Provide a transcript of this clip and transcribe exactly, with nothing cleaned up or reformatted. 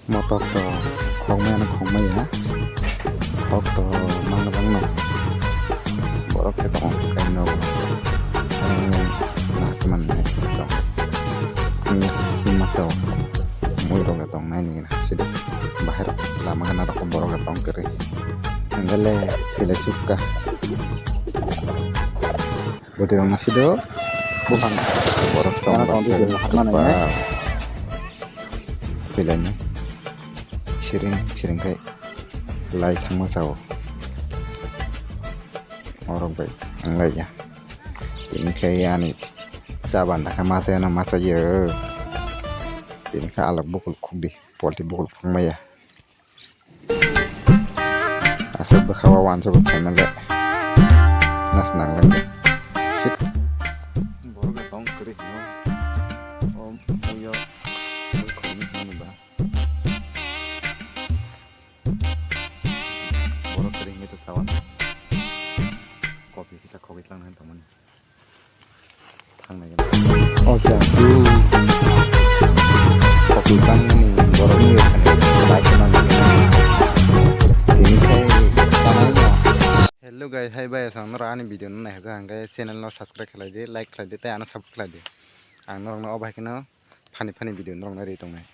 Motok to khokmaya no khokmaya. Khok to mangno mangno. Borok khe tongo kaino. Ani nasi manne tong. Ani himma sao. Mui rok tong nai ni na sidi. Bahai rok lama gana rok borok tong kiri. Angale kile sukka. Boti rok nasi do. Buphang. Borok tong. Borok tong basa di sini, hapma nai. Wow. Pelaini siring siring khai lai thangma sao. Orok bai ang lai ya. Tini khai ani saban dakha masa yana masa ya. Tini khai alak bukul khukdi, polti bukul khukmaya. Aswk bwkha o wansugwi phaimale. Nas nanglang de. Shit. Borok tong kwrwi hino. O muyo mui khoroknwi hwnwi ba. Borok kwrwi hwnwi to sawan. Kopi kisa khogwi tlang nang tongmani. Thangnai gana. O jaga. Kopi bangni borok ni sani. Lai sani. Tini khai chanai no. Hello guys, hai bai, aswk norok ani video no naikha hwnkhe channel no subscribe khlai di, like khlai di, tei ano support khlai di. Ang norok no o bai kheno funny funny video norok no ri tongnai.